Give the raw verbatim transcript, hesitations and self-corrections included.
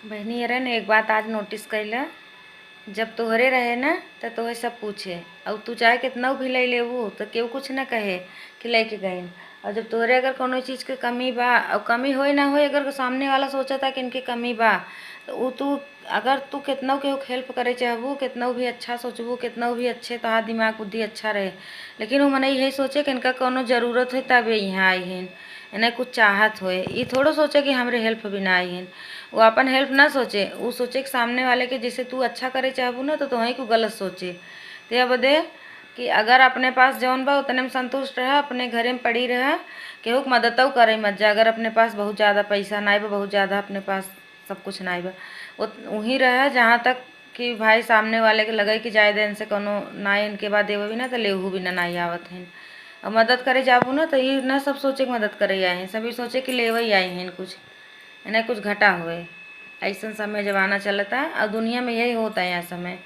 बहनी, अरे न, एक बात आज notice कइला, जब तोहरे रहे ना, त तोहे सब पूछे, अउर तू चाहे कितनउ भी लइ लेबू, त केहू कुछ न कहे कि लइके गइन। अउर जब तोहरे अगर कउनो चीज के कमी बा, अउर कमी होए ना होए, अगर सामने वाला सोचता कि इनके कमी बा, त उ तू, अगर तू कितनउ केहू के help करे चाहबू, कितनउ भी अच्छा सोचबू, कितनउ भी अच्छे तोहार दिमाग बुद्धि अच्छा रहे, लेकिन उ मनई यही सोचे कि इनका कउनो जरूरत होए तबे इहाँ आई हइन, इन्हें कुछ चाहत होए। ई थोड़ो सोचे कि हमरे help बिना आई हइन। उ आपन help ना सोचे, उ सोचे कि सामने वाले के जैसे तू अच्छा करे चाहबू ना, तो तोहई को गलत सोचे। ते बदे कि अगर अपने पास जौन बा, उतने में संतुष्ट रहा, अपने घरे में पड़ी रहा, केहू के मददउ करे मत जा। अगर अपने पास बहुत ज़्यादा पैसा नाई बा, बहुत ज़्यादा अपने पास सब कुछ नाई बा, उत-, उहीं रहा, जहाँ तक कि भाई सामने वाले के लगे कि जाए दे, इनसे कउनो नाई, इनके बाद देवे भी ना, तो लेहू भी ना, नाई आवत हइन। अउर मदद करे जाबू ना, तो ई ना सब सोचे कि मदद करे आए हैं, सभी सोचे कि लेवे ही आए हैं कुछ, इन्हें कुछ घटा हुए। ऐसन समय जमाना चलता, अउर दुनिया में यही होता है यह समय।